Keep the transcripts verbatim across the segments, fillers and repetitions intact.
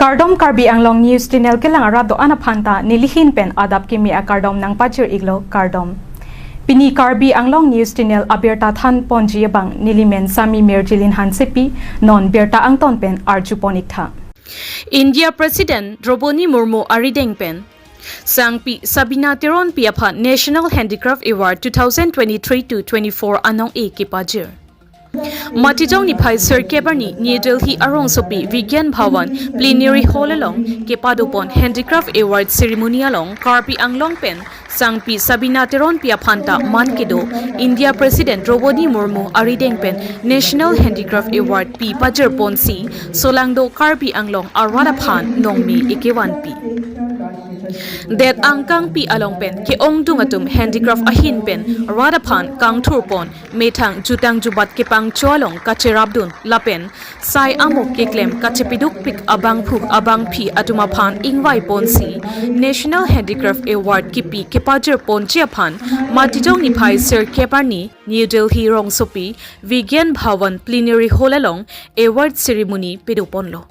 Kardom, Karbi Anglong News Channel kelang arat do-an aphanta nelihin pen adap kimi akardom nangpajir iklo, kardom. Pini Karbi Anglong News Channel abirta thanponji abang nelimen Sami Mirjilin Hansepi, non birta angton pen arjupon iktha. India President Droupadi Murmu arideng pen Sangpi Sabina Teronpi aphan National Handicraft Award two thousand twenty-three to twenty-four anong-e kepajir. Matijong niphai sirkep arni New Delhi arongsopi Vigyan Bhawan Plenary Hall along kepadopon Handicraft Award Ceremony along Karbi Anglong pen Sangpi Sabina Teronpi aphanta man kedo India President Droupadi Murmu arideng pen National Handicraft Award pi pajirponsi solangdo Karbi Anglong arat aphan nongme ekevanpi. Det angkangpi along pen ke-ongdung atum handicraft ahin pen rat aphan kangthurpon, methang jutang jubat kepangcho along kacherapdun lapen sai amok keklem kachepidukpik abangphu abangphi atum aphan ingvaiponsi National Handicraft Award kipi kepajirponji aphan Matijong niphai sirkep arni New Delhi rongsopi Vigyan Bhawan Plenary Hall along award ceremony padoponlo.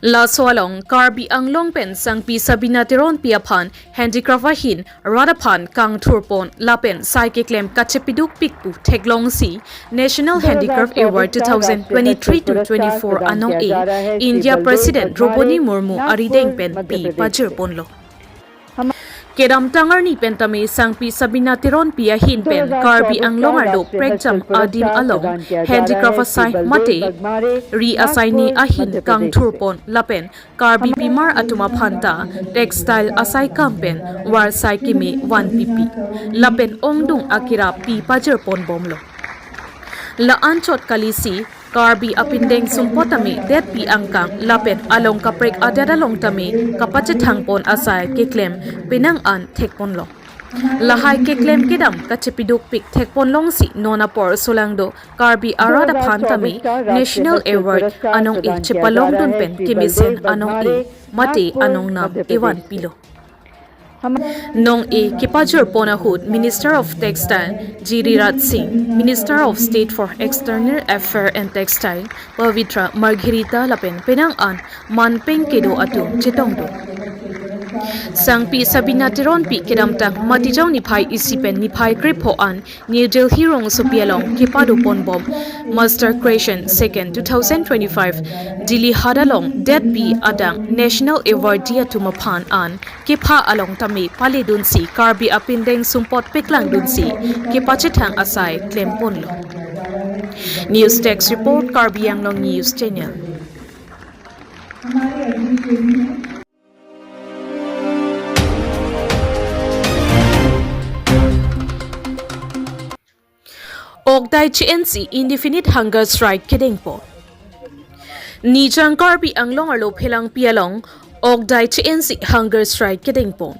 Laso along Karbi Anglong pen Sangpi Sabina Teronpi aphan handicraft ahin rat aphan kangthurpon lapen sai keklem kachepidukpik pu theklongsi National Handicraft Award two thousand twenty-three to twenty-four anong-e India President Droupadi Murmu arideng pen pi pajirponlo. Kedamtang arni pen tame Sangpi Sabina Teronpi ahin pen Karbi Anglong arlo prekjam adim along handicraft asai mate ri asaini ahin kangthurpon lapen Karbi pimar atum aphanta textile asai kam pen varsai keme vanpipi lapen ongdung akirap pi pajirponbomlo. La-anchot kalisi Karbi apindeng sumpot tame detpi angkang lapen along kaprek adet along tame kapachethangpon asai keklem penang an thekponlo. Lahai keklem kedam kachepidukpik thekponlongsi non apor solangdo Karbi arat aphan tame National Award anong-e chepalongdun pen kemesen anong-e mate anongnam evanpilo. Nong-e kepajirpon ahut Minister of Textile Giriraj Singh, Minister of State for External Affairs and Textile Pavitra Margherita lapen penang an manpeng kedo atum chetongdun. Sangpi Sabina Teronpi kedamtang Matijong niphai isi pen niphai krepho an New Delhi rongsopi along kepadoponbom Master Creation Second two thousand twenty-five Dilli Hat along detpi adang National Awardee atum aphan an kepha along tame paledunsi Karbi apindeng sumpot peklangdunsi kepachethang asai klemponlo. News Desk Report, Karbi Anglong News Channel. Okdai che-ensi indefinite hunger strike kedengpon. Nijang Karbi Anglong arlo Phelangpi along okdai che-ensi hunger strike kedengpon.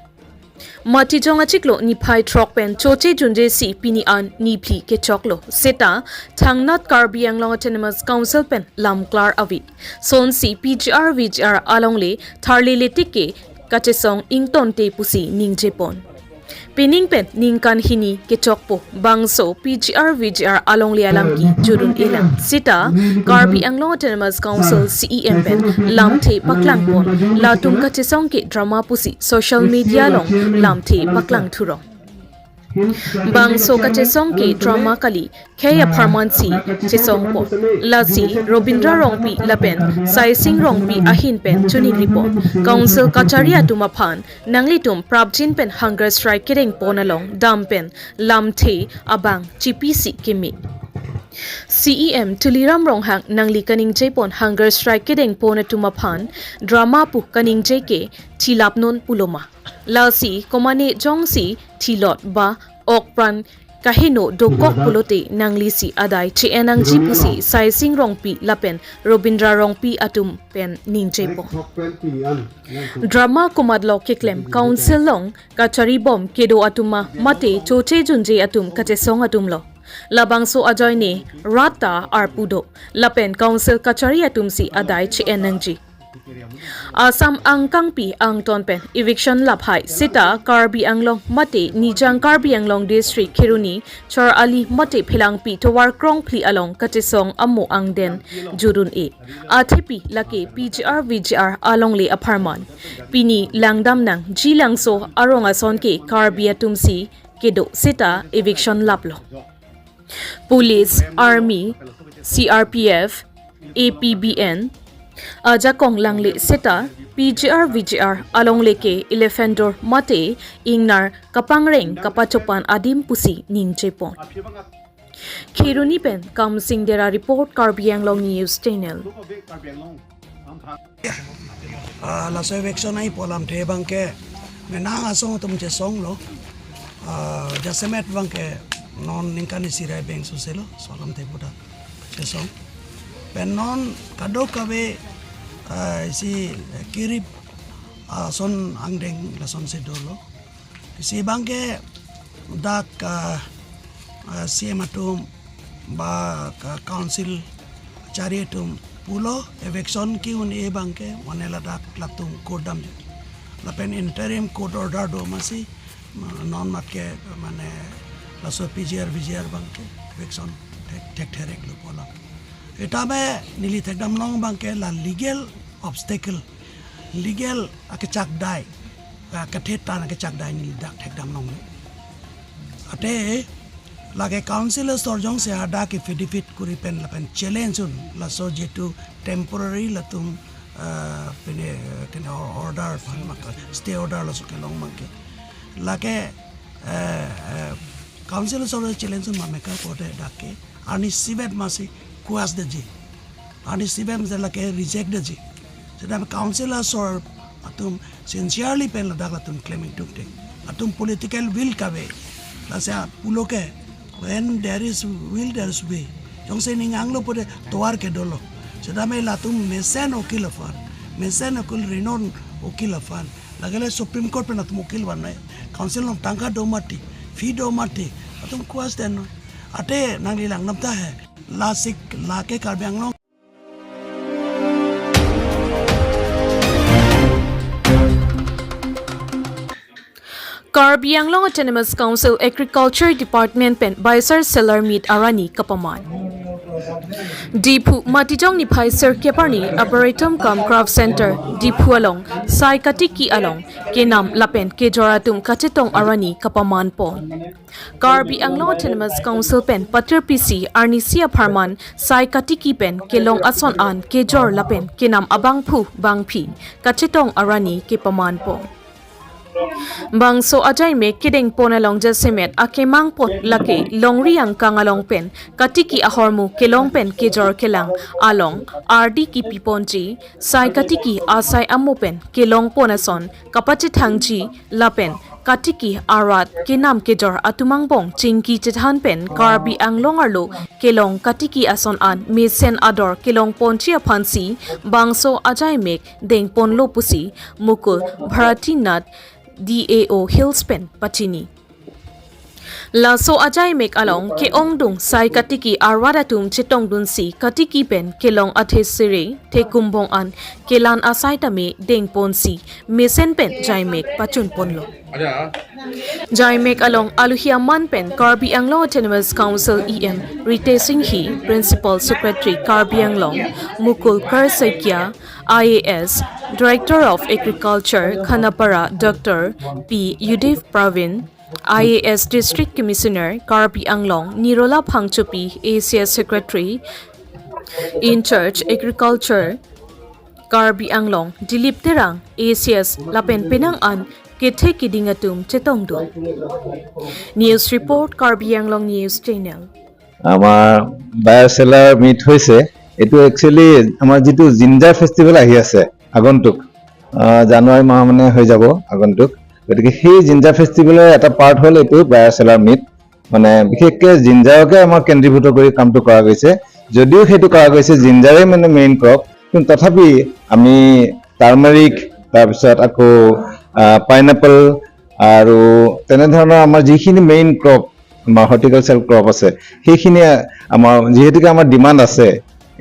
Matijong achiklo niphai throk pen choche junje si pini an niphli kechoklo. Seta thangnat Karbi Anglong Autonomous Council pen lamklar ave. Sonsi P G R V G R alongle tharlele tik ke kachesong ingtonte pusi ningjepon. Pining pen ningkan hini kechokpo bangso P G R V G R alongle alam kejodun-elang. Seta Karbi Anglong Autonomous Council C E M pen lamthe paklangpon, latum kachesong ke drama pusi social media along lamthe paklangthurong. Bangso kachesong ke drama kali, khei apharman si chesongpo. Lasi Robindra Rongpi lapen Saising Rongpi ahin pen choningripon. Council kachari atum aphan nanglitum prapjin pen hunger strike kedengpon along dam pen lamthe abang chipisi keme. C E M Tuliram Ronghang nangli kaningjepon hunger strike kedengpon atum aphan drama pu kaningje ke chilapnon puloma. Lasi komane jongsi thilot ba okpran kaheno dokok pulote nanglisi adai che-en nangji pusi Saising Rongpi lapen Robindra Rongpi atum pen ningjepo. Drama komatlo keklem, council along kacharibom kedo atum ma mate choche junje atum kachesong atumlo? Labangso ajoine rat ta arpu do lapen council kachari atumsi adai che-en nangji. Assam angkangpi angton pen eviction laphai seta Karbi Anglong mate Nijang Karbi Anglong District Kheroni, Chorali mate Phelangpi tovar krongphli along kachesong amo angden jurun e. Athepi lake P G R V G R alongle apharman. Pini langdamnang Jilangso arong ason ke Karbi atumsi kedo seta eviction laplo. Police, Army, C R P F, A P B N ajakong langle seta P G R V G R alongle ke elephant door mate ingnar kapangreng kapachopan adim pusi ningjepon. Kheroni pen Kamsing Dera report, Karbi Anglong News Channel. Ah, laso eviction ai pu alamthe abangke menang asong atum chesonglo. Ah, jasemet abangke non ningkan isi ra beng suselo, laso alamthe puta chesong. Pen non kadokave, ah, isi, eh, kirip, ah, ason angdeng lasonsi dolo. Isi abangke dak, ah, ah, C M atum ba ka council chari atum pulo eviction ke-un-e abangke mane ladak latum court damji. Lapen interim court order do masi, ma-, non matke mane laso P G R V G R abangke eviction thek, thek thereklo pu alam. Sitame neli thekdamlong abangke la legal obstacle, legal akechakdai, ah, kathetan akechakdai neli dak thekdamlongle. Ate lake council asor jongsi hadak ke affidavit kuri pen lapen challenge un laso jitu temporary latum, ah, pine, pine order aphan maka stay order laso kelong abangke. Lake, eh, eh, council asor challenge un ma meka pote dak ke arnisi bep masi quash detji. Arnisi bep masi lake reject detji. Seta council asor atum sincerely pen ladak latum claim ingtungte. Latum political will kave. Lasi pulo ke, when there is will, there is way. Jongsi ning anglo pote tovar ke dolo. Seta me latum mesen ukil aphan, mesen ukil renowned ukil aphan, lagele Supreme Court pen latum ukil vannoi. Council along tangka do mati, fee do mati, latum quash detnoi. Ate nangli langdam tahai. Lasik lake Karbi Anglong. Karbi Anglong Autonomous Council Agriculture Department pen Baisar Seller Meet arani kapaman. Diphu Matijong niphai sirkep arni Arboretum cum Craft Center, Diphu along sai katiki along kenam lapen kejor atum kachetong arani kapamanpon. Karbi Anglong Autonomous Council pen patir pisi arnisi apharman sai katiki pen kelong ason an kejor lapen kenam abangphu bangphi kachetong arani kepamanpon. Bangso ajaimek kedengpon along jasemet akemangpon lake longri angkang along pen katiki ahormu kelong pen kejor kelang along ardi kipiponji, sai katiki asai amo pen kelongpon ason kapachethangji lapen katiki arat kenam kejor atum angbong chingki chethan pen Karbi Anglong arlo kelong katiki ason an mesen ador kelongponji aphansi bangso ajaimek dengponlo pusi Mukul Bharati Nath, D A O Hills pen pachini. Laso ajaimek along ke-ongdung sai katiki arwat atum chetongdunsi katiki pen kelong athe sere thekumbong an kelan asai tame dengponsi mesen pen jaimek pachunponlo. Jaimek along aluhi aman pen Karbi Anglong Autonomous Council E M Ritesh Enghi, Principal Secretary Karbi Anglong, Mukul Kar Saikia, I A S, Director of Agriculture, Khanapara, Doctor P Udev Pravin, I A S District Commissioner Karbi Anglong, Nirola Phangchopi, A C S Secretary in charge Agriculture Karbi Anglong, Dilip Terang, A C S, lapen penang an kethe keding atum chetongdun. News report, Karbi Anglong News Channel. আমাৰ বায়াৰ seller meet হৈছে। এইটো একচুৱেলি আমাৰ যিটো ginger festival আহি আছে আগন্তুক, আহ, জানুৱাৰী মাহ মানে হৈ যাব আগন্তুক, গতিকে সেই জিঞ্জাৰ ফেষ্টিভেলৰ এটা পাৰ্ট হ'ল এইটো বায়াৰ চেলাৰ মিট। মানে বিশেষকৈ জিঞ্জাৰকে আমাৰ কেন্দ্ৰীভূত কৰি কামটো কৰা গৈছে। যদিও সেইটো কৰা গৈছে জিঞ্জাৰে মানে মেইন ক্ৰপ, কিন্তু তথাপি আমি টাৰ্মাৰিক, তাৰপিছত আকৌ, আহ, পাইনএপল আৰু তেনেধৰণৰ আমাৰ যিখিনি মেইন ক্ৰপ, আমাৰ হৰ্টিকালচাৰ ক্ৰপ আছে, সেইখিনি আমাৰ যিহেতুকে আমাৰ ডিমাণ্ড আছে,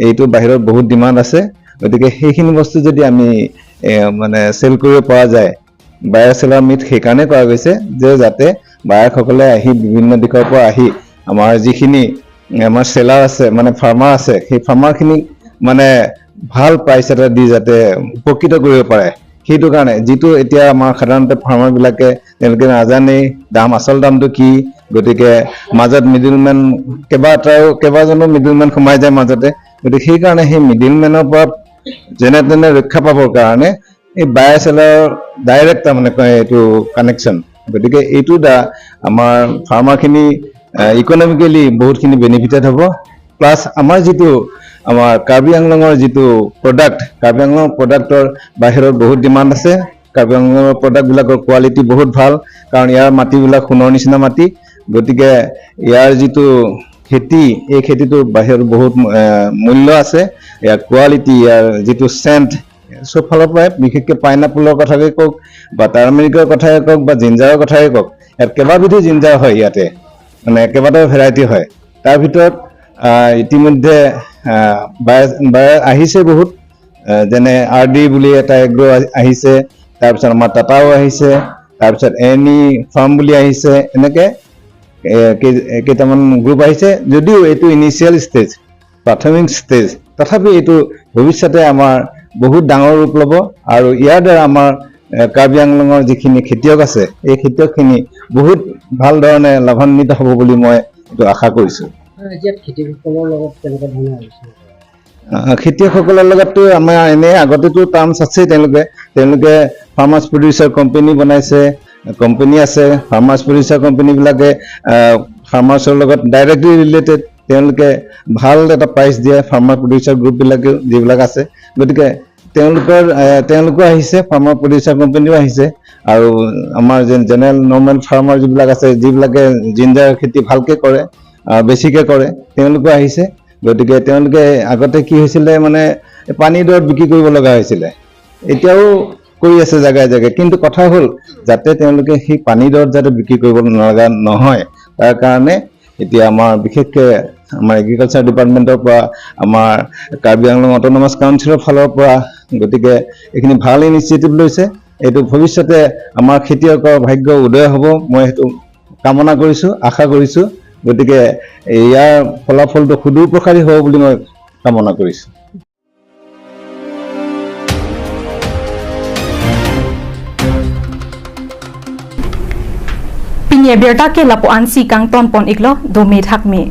এইটো বাহিৰত বহুত ডিমাণ্ড আছে। গতিকে সেইখিনি বস্তু যদি আমি এ, মানে চেল কৰিব পৰা যায়, বায়াৰ চেলাৰ মিট সেইকাৰণে কৰা গৈছে যে যাতে বায়াৰসকলে আহি, বিভিন্ন দিশৰ পৰা আহি আমাৰ যিখিনি এ, আমাৰ চেলাৰ আছে, মানে ফাৰ্মাৰ আছে, সেই ফাৰ্মাৰখিনিক মানে ভাল প্ৰাইচ এটা দি যাতে উপকৃত কৰিব পাৰে। সেইটো কাৰণে যিটো এতিয়া আমাৰ সাধাৰণতে ফাৰ্মাৰবিলাকে তেওঁলোকে নাজানেই দাম, আচল দামটো কি। গতিকে মাজত মিডিলমেন কেইবাটাও, কেইবাজনো মিডিলমেন সোমাই যায় মাজতে। গতিকে সেইকাৰণে সেই মিডিলমেনৰ পৰা যেনে তেনে ৰক্ষা পাবৰ কাৰণে এই বায়াৰ চেলাৰ ডাইৰেক্ট তাৰমানে কয় এইটো কানেকশ্যন। গতিকে এইটো দ্বাৰা আমাৰ ফাৰ্মাৰখিনি ইকনমিকেলি বহুতখিনি বেনিফিটেড হ'ব। প্লাছ আমাৰ যিটো, আমাৰ কাৰ্বি আংলঙৰ যিটো প্ৰডাক্ট, কাৰ্বি আংলঙৰ প্ৰডাক্টৰ বাহিৰত বহুত ডিমাণ্ড আছে। কাৰ্বি আংলঙৰ প্ৰডাক্টবিলাকৰ কোৱালিটি বহুত ভাল, কাৰণ ইয়াৰ মাটিবিলাক সোণৰ নিচিনা মাটি। গতিকে ইয়াৰ যিটো খেতি, এই খেতিটো বাহিৰত বহুত এ, মূল্য আছে। ইয়াৰ কোৱালিটি, ইয়াৰ যিটো চেণ্ট, চব ফালৰ পৰাই, বিশেষকৈ পাইনাপলৰ কথাকে কওক বা টাৰ্মেৰিকৰ কথাকে কওক বা জিঞ্জাৰৰ কথাকে কওক, ইয়াত কেইবাবিধো জিঞ্জাৰ হয় ইয়াতে, মানে কেইবাটাও ভেৰাইটি হয়। তাৰ ভিতৰত আহ, ইতিমধ্যে আহ, বায়-, বায়াৰ আহিছে বহুত, আহ, যেনে আৰ ডি বুলি এটা এগ্ৰ আ-, আহিছে, তাৰপিছত আমাৰ টাটাও আহিছে, তাৰপিছত এনি ফাৰ্ম বুলি আহিছে, এনেকে এ, কেই-, এ, কেইটামান গ্ৰুপ আহিছে। যদিও এইটো ইনিচিয়েল ষ্টেজ, প্ৰাথমিক ষ্টেজ, তথাপি এইটো ভৱিষ্যতে আমাৰ বহুত ডাঙৰ ৰূপ ল'ব আৰু ইয়াৰ দ্বাৰা আমাৰ এ, কাৰ্বি আংলঙৰ যিখিনি খেতিয়ক আছে, এই খেতিয়কখিনি বহুত ভাল ধৰণে লাভান্বিত হ'ব বুলি মই এইটো আশা কৰিছোঁ। ছাৰ, এতিয়া খেতিয়কসকলৰ লগত কেনেকুৱা ধৰণৰ আলোচনা কৰে? আহ, খেতিয়কসকলৰ লগততো আমাৰ এনে আগতেতো টাৰ্মছ আছেই। তেওঁলোকে তেওঁলোকে ফাৰ্মাৰ্ছ প্ৰডিউচাৰ কোম্পানী বনাইছে, কোম্পানী আছে। ফাৰ্মাৰ্ছ প্ৰডিউচাৰ কোম্পানীবিলাকে ফাৰ্মাৰ্ছৰ লগত ডাইৰেক্টলি ৰিলেটেড। তেওঁলোকে ভাল এটা প্ৰাইচ দিয়ে ফাৰ্মাৰ প্ৰডিউচাৰ গ্ৰুপবিলাকে যিবিলাক আছে। গতিকে তেওঁলোকৰ এ, তেওঁলোকো আহিছে, ফাৰ্মাৰ প্ৰডিউচাৰ কোম্পানীও আহিছে। আৰু আমাৰ যে জেনেৰেল নৰ্মেল ফাৰ্মাৰ যিবিলাক আছে, যিবিলাকে জিঞ্জাৰ খেতি ভালকে কৰে, আহ, বেছিকে কৰে, তেওঁলোকো আহিছে। গতিকে তেওঁলোকে আগতে কি হৈছিলে, মানে পানী দৰত বিক্ৰী কৰিব লগা হৈছিলে, এতিয়াও কৰি আছে জেগাই জেগাই। কিন্তু কথা হ'ল যাতে তেওঁলোকে সেই পানী দৰত যাতে বিক্ৰী কৰিব নলগা নহয়, তাৰ কাৰণে এতিয়া আমাৰ বিশেষকে আমাৰ এগ্ৰিকালচাৰ ডিপাৰ্টমেণ্টৰ পৰা, আমাৰ কাৰ্বি আংলং অট'নমাছ কাউন্সিলৰ ফালৰ পৰা, গতিকে এইখিনি ভাল ইনিচিয়েটিভ লৈছে। এইটো ভৱিষ্যতে আমাৰ খেতিয়কৰ ভাগ্য উদয় হ'ব, মই সেইটো কামনা কৰিছোঁ, আশা কৰিছোঁ। গতিকে ইয়াৰ ফলাফলটো সুদূৰ প্ৰসাৰী হ'ব বুলি মই কামনা কৰিছোঁ। Pini abirta ke lapu-ansi kangton pon iklo, dome thakme.